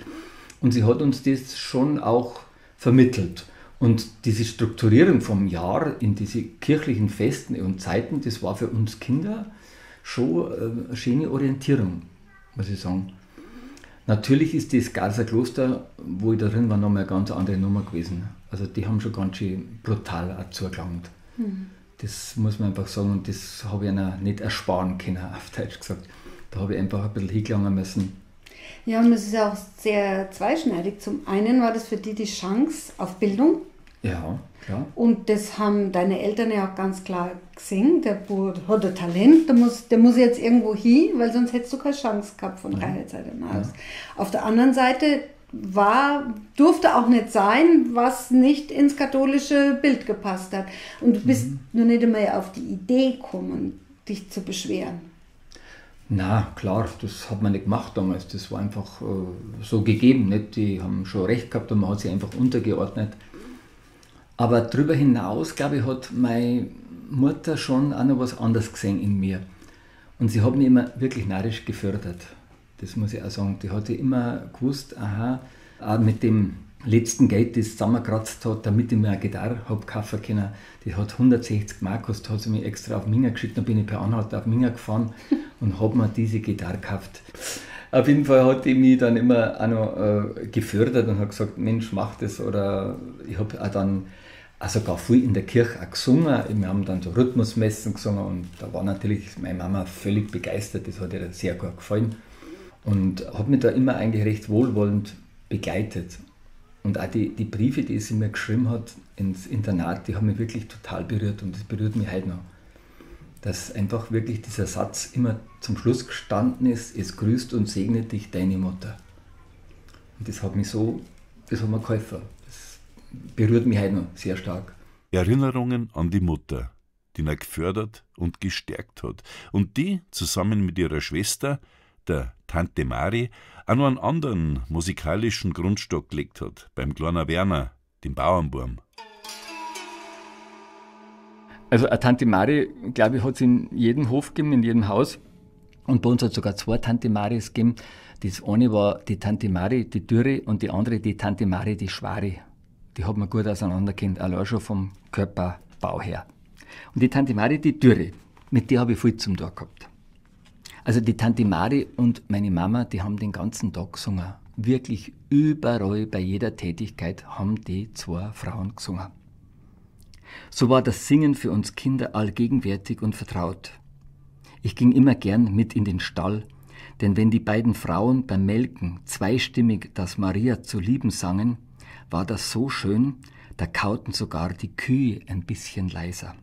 Und sie hat uns das schon auch vermittelt. Und diese Strukturierung vom Jahr in diese kirchlichen Festen und Zeiten, das war für uns Kinder schon eine schöne Orientierung, muss ich sagen. Natürlich ist das Garser Kloster, wo ich da drin war, nochmal eine ganz andere Nummer gewesen. Also die haben schon ganz schön brutal auch zugelangt. Mhm. Das muss man einfach sagen und das habe ich ihnen nicht ersparen können, auf Deutsch gesagt. Da habe ich einfach ein bisschen hingelangen müssen. Ja, und es ist ja auch sehr zweischneidig. Zum einen war das für die die Chance auf Bildung. Ja, klar. Und das haben deine Eltern ja auch ganz klar gesehen. Der Bub hat ein Talent, der muss jetzt irgendwo hin, weil sonst hättest du keine Chance gehabt von Reichheitszeit aus. Ja. Auf der anderen Seite durfte auch nicht sein, was nicht ins katholische Bild gepasst hat. Und du bist nur nicht einmal auf die Idee gekommen, dich zu beschweren. Na klar, das hat man nicht gemacht damals. Das war einfach so gegeben. Nicht? Die haben schon recht gehabt und man hat sich einfach untergeordnet. Aber darüber hinaus, glaube ich, hat meine Mutter schon auch noch was anderes gesehen in mir. Und sie hat mich immer wirklich narrisch gefördert. Das muss ich auch sagen. Die hat ja immer gewusst, aha, auch mit dem letzten Geld, das zusammengekratzt hat, damit ich mir eine Gitarre habe kaufen können. Die hat 160 Mark gekostet, hat sie mich extra auf Minga geschickt, dann bin ich per Anhalter auf Minga gefahren und habe mir diese Gitarre gekauft. Auf jeden Fall hat die mich dann immer auch noch gefördert und hat gesagt, Mensch, mach das. Oder ich habe auch dann auch sogar viel in der Kirche auch gesungen. Wir haben dann so Rhythmusmessen gesungen und da war natürlich meine Mama völlig begeistert, das hat ihr sehr gut gefallen. Und hat mich da immer eigentlich recht wohlwollend begleitet. Und auch die Briefe, die sie mir geschrieben hat ins Internat, die haben mich wirklich total berührt und das berührt mich heute noch. Dass einfach wirklich dieser Satz immer zum Schluss gestanden ist, es grüßt und segnet dich deine Mutter. Und das hat mich so, das hat mir geholfen. Das berührt mich heute noch sehr stark. Erinnerungen an die Mutter, die ihn gefördert und gestärkt hat und die zusammen mit ihrer Schwester, der Tante Mari, auch noch einen anderen musikalischen Grundstock gelegt hat, beim kleinen Werner, dem Bauernburm. Also eine Tante Mari, glaube ich, hat es in jedem Hof gegeben, in jedem Haus. Und bei uns hat es sogar zwei Tante Maris gegeben. Das eine war die Tante Mari, die Dürre, und die andere die Tante Mari, die Schware. Die hat man gut auseinandergekannt, allein schon vom Körperbau her. Und die Tante Mari, die Dürre, mit der habe ich viel zum Tun gehabt. Also die Tante Mari und meine Mama, die haben den ganzen Tag gesungen. Wirklich überall, bei jeder Tätigkeit haben die zwei Frauen gesungen. So war das Singen für uns Kinder allgegenwärtig und vertraut. Ich ging immer gern mit in den Stall, denn wenn die beiden Frauen beim Melken zweistimmig das Maria zu lieben sangen, war das so schön, da kauten sogar die Kühe ein bisschen leiser.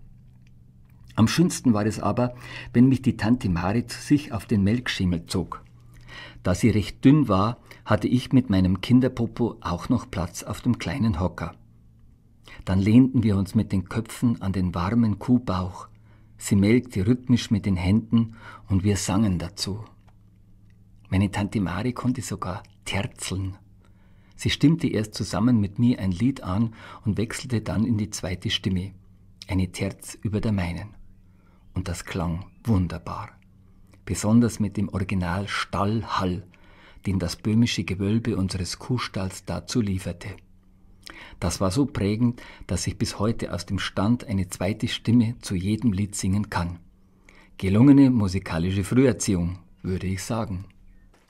Am schönsten war es aber, wenn mich die Tante Mari zu sich auf den Melkschemel zog. Da sie recht dünn war, hatte ich mit meinem Kinderpopo auch noch Platz auf dem kleinen Hocker. Dann lehnten wir uns mit den Köpfen an den warmen Kuhbauch. Sie melkte rhythmisch mit den Händen und wir sangen dazu. Meine Tante Mari konnte sogar terzeln. Sie stimmte erst zusammen mit mir ein Lied an und wechselte dann in die zweite Stimme, eine Terz über der meinen. Und das klang wunderbar. Besonders mit dem Original Stallhall, den das böhmische Gewölbe unseres Kuhstalls dazu lieferte. Das war so prägend, dass ich bis heute aus dem Stand eine zweite Stimme zu jedem Lied singen kann. Gelungene musikalische Früherziehung, würde ich sagen.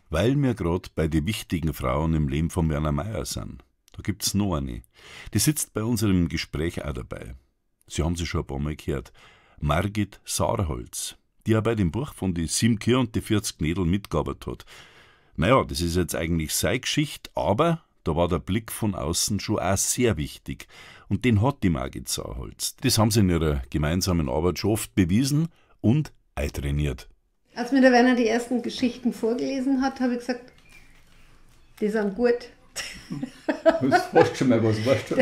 Weil wir grad bei den wichtigen Frauen im Leben von Werner Meyer sind. Da gibt's noch eine. Die sitzt bei unserem Gespräch auch dabei. Sie haben sie schon ein paar Mal gehört. Margit Saarholz, die ja bei dem Buch von die 7 Kühe und die 40 Knädel mitgearbeitet hat. Naja, das ist jetzt eigentlich seine Geschichte, aber da war der Blick von außen schon auch sehr wichtig. Und den hat die Margit Saarholz. Das haben sie in ihrer gemeinsamen Arbeit schon oft bewiesen und eintrainiert. Als mir der Werner die ersten Geschichten vorgelesen hat, habe ich gesagt, die sind gut. Das ist fast schon mal was, weißt du?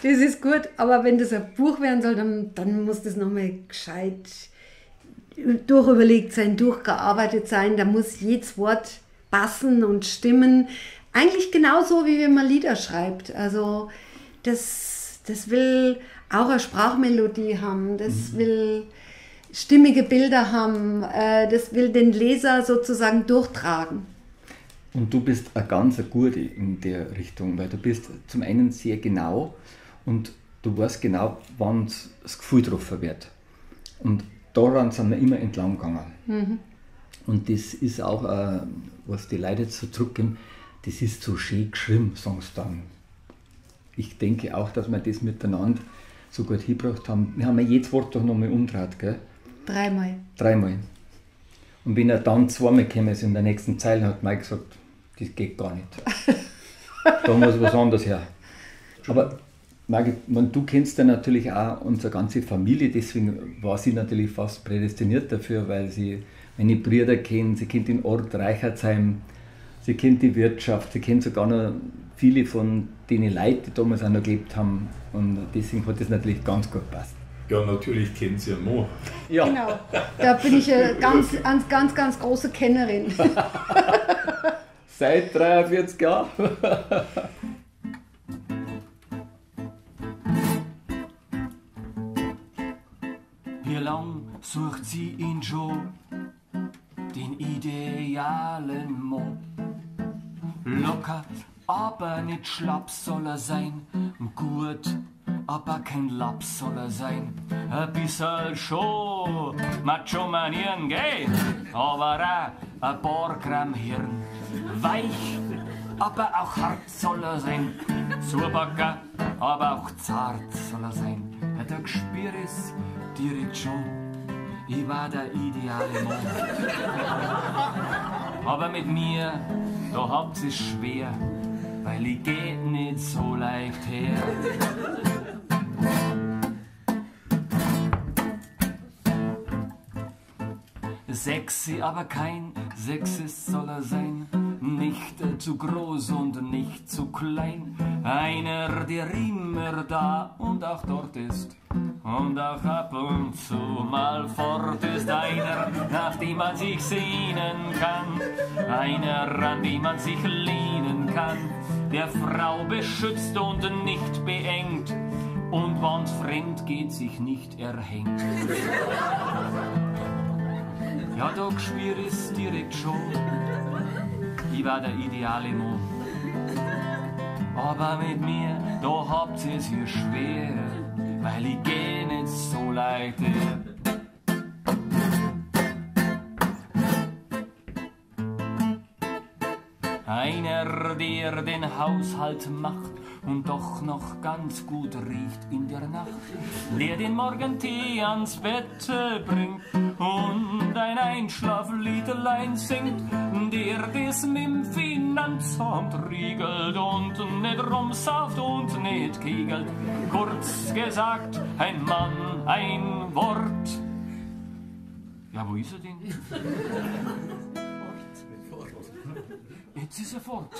Das ist gut, aber wenn das ein Buch werden soll, dann muss das nochmal gescheit durchüberlegt sein, durchgearbeitet sein. Da muss jedes Wort passen und stimmen. Eigentlich genauso, wie wenn man Lieder schreibt. Also das will auch eine Sprachmelodie haben, das will stimmige Bilder haben, das will den Leser sozusagen durchtragen. Und du bist eine ganz gute in der Richtung, weil du bist zum einen sehr genau und du weißt genau, wann das Gefühl getroffen wird. Und daran sind wir immer entlang gegangen. Mhm. Und das ist auch, was die Leute jetzt so zurückgeben, das ist so schön geschrieben, sagen sie dann. Ich denke auch, dass wir das miteinander so gut hingebracht haben. Wir haben ja jedes Wort doch nochmal umgedreht, gell? Dreimal. Dreimal. Und wenn er dann zweimal gekommen ist in der nächsten Zeile, hat Mike gesagt, das geht gar nicht. Da muss was anderes her. Aber Margit, du kennst ja natürlich auch unsere ganze Familie, deswegen war sie natürlich fast prädestiniert dafür, weil sie meine Brüder kennt, sie kennt den Ort Reichertsheim, sie kennt die Wirtschaft, sie kennt sogar noch viele von den Leuten, die damals auch noch gelebt haben. Und deswegen hat das natürlich ganz gut gepasst. Ja, natürlich kennt sie ja noch. Ja. Genau, da bin ich eine ganz, ganz, ganz große Kennerin. Seit 43 Jahren. Wie lang sucht sie ihn schon, den idealen Mann? Locker, aber nicht schlapp soll er sein, gut, aber kein Laps soll er sein. Ein bisserl schon Macho-Manieren, gell? Aber auch ein paar Gramm Hirn. Weich, aber auch hart soll er sein. Zubacker, aber auch zart soll er sein. Ja, der Gespür ist direkt schon. Ich war der ideale Mann. Aber mit mir, da habt ihr's schwer, weil ich geh nicht so leicht her. Sexy, aber kein Sexist soll er sein. Nicht zu groß und nicht zu klein. Einer, der immer da und auch dort ist und auch ab und zu mal fort ist. Einer, nach dem man sich sehnen kann. Einer, an dem man sich lehnen kann. Der Frau beschützt und nicht beengt und wann's fremd geht, sich nicht erhängt. Ja, da gspür ich's direkt schon. Ich war der ideale Mann. Aber mit mir, da habt ihr's hier schwer, weil ich geh nicht so leicht her. Einer, der den Haushalt macht und doch noch ganz gut riecht in der Nacht, der den Morgentee ans Bett bringt und ein Einschlafliedlein singt, der das mit dem Finanzamt riegelt und nicht rumsauft und nicht kegelt. Kurz gesagt, ein Mann, ein Wort. Ja, wo ist er denn? Jetzt ist er fort.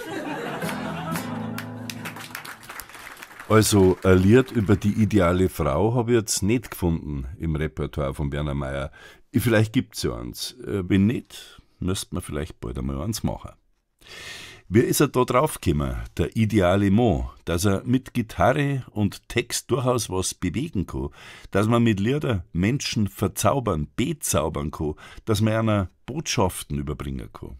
Also, ein Lied über die ideale Frau habe ich jetzt nicht gefunden im Repertoire von Werner Meyer. Vielleicht gibt's ja eins. Wenn nicht, müsste man vielleicht bald einmal eins machen. Wie ist er da draufgekommen, der ideale Mann, dass er mit Gitarre und Text durchaus was bewegen kann, dass man mit Lieder Menschen verzaubern, bezaubern kann, dass man einer Botschaften überbringen kann.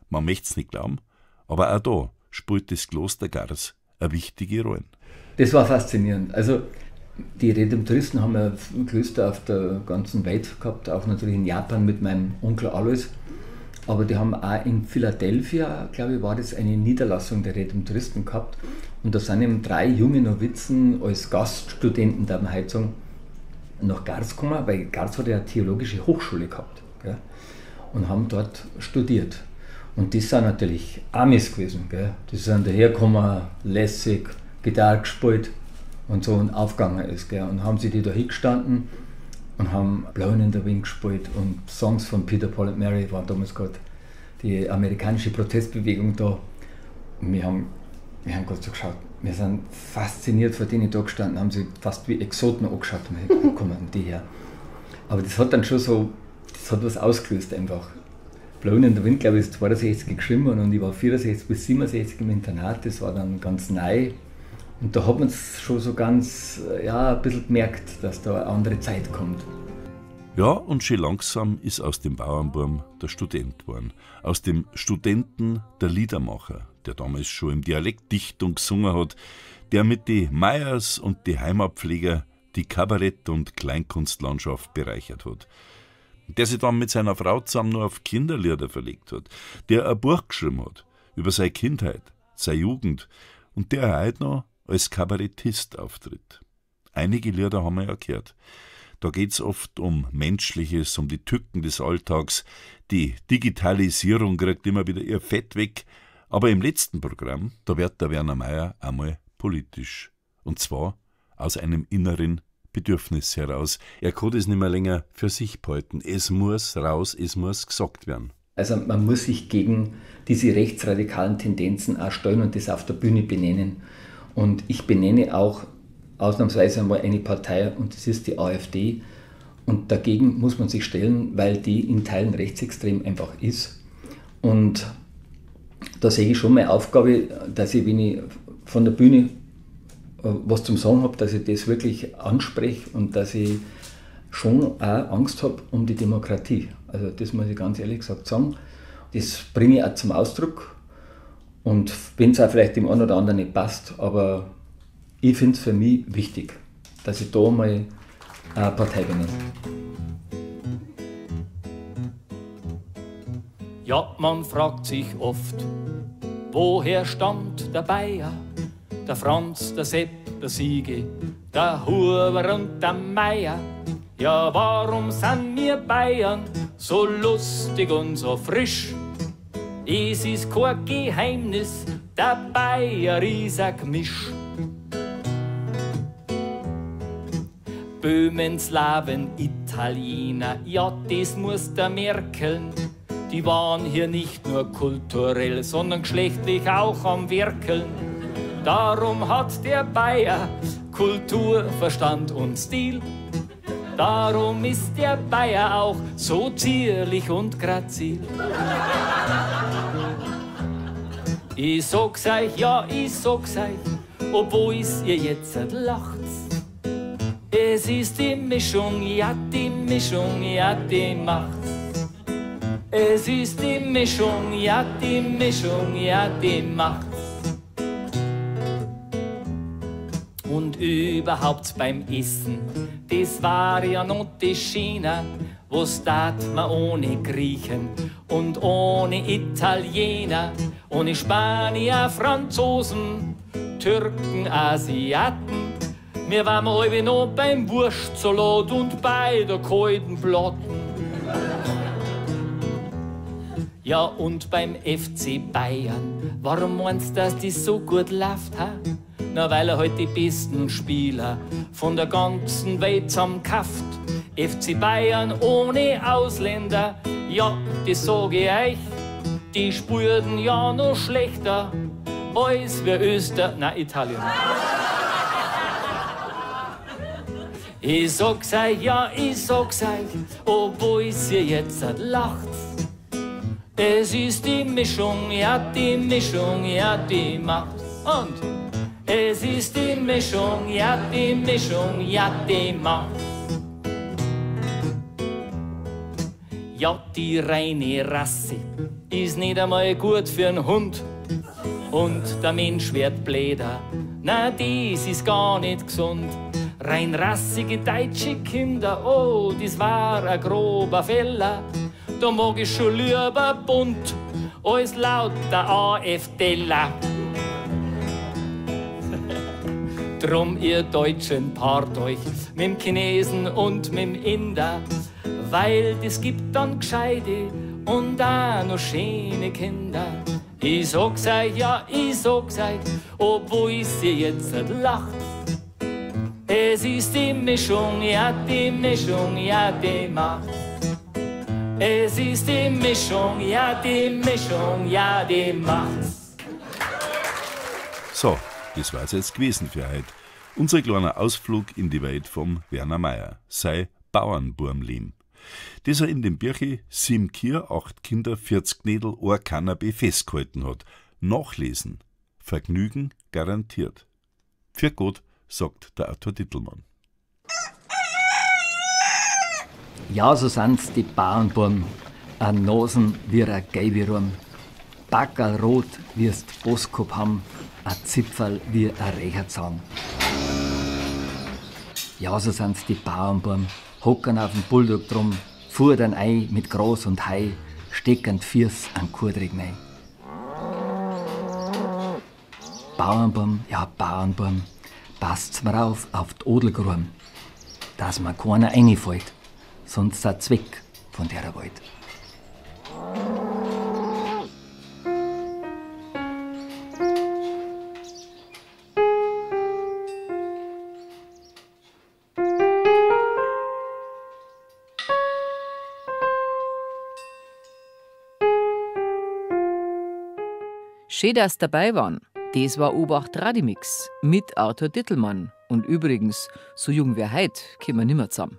Man möcht's nicht glauben, aber auch da spielt das Kloster Gars eine wichtige Rolle. Das war faszinierend. Also die Redemptoristen haben ja Klöster auf der ganzen Welt gehabt, auch natürlich in Japan mit meinem Onkel Alois. Aber die haben auch in Philadelphia, glaube ich, war das eine Niederlassung der Redemptoristen gehabt. Und da sind eben 3 junge Novizen als Gaststudenten, darf man heute sagen, nach Gars gekommen, weil Gars hat ja eine theologische Hochschule gehabt, gell? Und haben dort studiert. Und das sind natürlich Amis gewesen, gell? Die sind dahergekommen, lässig, Gitarre gespielt und so und aufgegangen ist. Gell? Und haben sie die da hingestanden und haben Blowin' in the Wind gespielt und Songs von Peter, Paul and Mary, war damals gerade die amerikanische Protestbewegung da. Und wir haben gerade so geschaut, wir sind fasziniert vor denen da gestanden, haben sie fast wie Exoten angeschaut, und haben gesagt, wo kommen denn die her? Aber das hat dann schon so, das hat was ausgelöst einfach. Blowin' in the Wind, glaube ich, ist 62 geschrieben worden und ich war 64 bis 67 im Internat, das war dann ganz neu. Und da hat man es schon so ganz, ja, ein bisschen gemerkt, dass da eine andere Zeit kommt. Ja, und schön langsam ist aus dem Bauernburm der Student geworden. Aus dem Studenten der Liedermacher, der damals schon im Dialekt Dichtung gesungen hat, der mit die Meyers und die Heimatpfleger die Kabarett- und Kleinkunstlandschaft bereichert hat. Der sich dann mit seiner Frau zusammen nur auf Kinderlieder verlegt hat, der ein Buch geschrieben hat über seine Kindheit, seine Jugend und der heute noch als Kabarettist auftritt. Einige Lieder haben wir ja gehört. Da geht's oft um Menschliches, um die Tücken des Alltags. Die Digitalisierung kriegt immer wieder ihr Fett weg. Aber im letzten Programm, da wird der Werner Meyer einmal politisch. Und zwar aus einem inneren Bedürfnis heraus. Er kann das nicht mehr länger für sich behalten. Es muss raus, es muss gesagt werden. Also man muss sich gegen diese rechtsradikalen Tendenzen auch stellen und das auf der Bühne benennen. Und ich benenne auch ausnahmsweise einmal eine Partei und das ist die AfD. Und dagegen muss man sich stellen, weil die in Teilen rechtsextrem einfach ist. Und da sehe ich schon meine Aufgabe, dass ich, wenn ich von der Bühne was zum Sagen habe, dass ich das wirklich anspreche und dass ich schon auch Angst habe um die Demokratie. Also das muss ich ganz ehrlich gesagt sagen. Das bringe ich auch zum Ausdruck. Und wenn es auch vielleicht dem einen oder anderen nicht passt, aber ich finde es für mich wichtig, dass ich da mal eine Partei benenne. Ja, man fragt sich oft, woher stammt der Bayer, der Franz, der Sepp, der Siege, der Huber und der Meier. Ja, warum sind wir Bayern so lustig und so frisch? Es ist kein Geheimnis, der Bayer ist ein Gemisch. Böhmen, Slawen, Italiener, ja, das muss der merken. Die waren hier nicht nur kulturell, sondern geschlechtlich auch am Werkeln. Darum hat der Bayer Kultur, Verstand und Stil. Darum ist der Bayer auch so zierlich und grazil. Ich sag's euch, ja, ich sag's euch, obwohl es ihr jetzt lacht. Es ist die Mischung, ja, die Mischung, ja, die macht's. Es ist die Mischung, ja, die Mischung, ja, die macht's. Und überhaupt beim Essen, das war ja noch die China, was tat man ohne Griechen und ohne Italiener, ohne Spanier, Franzosen, Türken, Asiaten. Wir waren alle noch beim Wurstsalat und bei der kalten Platten. Ja, und beim FC Bayern, warum meinst du, dass das so gut läuft, ha? Na, weil er halt die besten Spieler von der ganzen Welt zusammenkauft. FC Bayern ohne Ausländer, ja, das sag ich euch, die spürten ja noch schlechter als wir Öster, na, Italien. Ich sag's euch, ja, ich sag's euch, obwohl ihr jetzt lacht. Es ist die Mischung, ja, die Mischung, ja, die macht's. Und es ist die Mischung, ja, die Mischung, ja, die macht's. Ja, die reine Rasse ist nicht einmal gut für'n Hund. Und der Mensch wird bläder, na, dies ist gar nicht gesund. Rein rassige deutsche Kinder, oh, das war ein grober Fehler. Da mag ich schon lieber bunt als lauter AfDler. Drum, ihr Deutschen, paart euch mit'm Chinesen und mit'm Inder, weil das gibt dann gescheite und auch noch schöne Kinder. Ich sag's euch, ja, ich sag's euch, obwohl sie jetzt nicht lacht. Es ist die Mischung, ja, die Mischung, ja, die macht. Es ist die Mischung, ja, die Mischung, ja, die macht's. So, das war's jetzt gewesen für heute. Unser kleiner Ausflug in die Welt vom Werner Mayr, sei Bauernburmleben. Das er in dem Birche 7 Kier, 8 Kinder, 40 Knädel, ein Cannabis festgehalten hat. Nachlesen. Vergnügen garantiert. Für Gott, sagt der Arthur Dittelmann. Ja, so sind's die Bauernburm, a Nasen wie a Geiberum, Backerl rot wie's Boskop ham, a Zipferl wie a Rächerzahn. Ja, so sind's die Bauernburm, hocken auf dem Bulldog drum, fuhren ein mit Gras und Hai, stecken Fiers an Kurdrig nei. Bauernburm, ja Bauernburm, passt's mir auf die Odelgruben, dass mir keiner reinfällt, sonst seid's weg von der Welt. Schön, dass dabei waren. Das war Obacht Radimix mit Arthur Dittelmann. Und übrigens, so jung wie heut, kommen wir nimmer zusammen.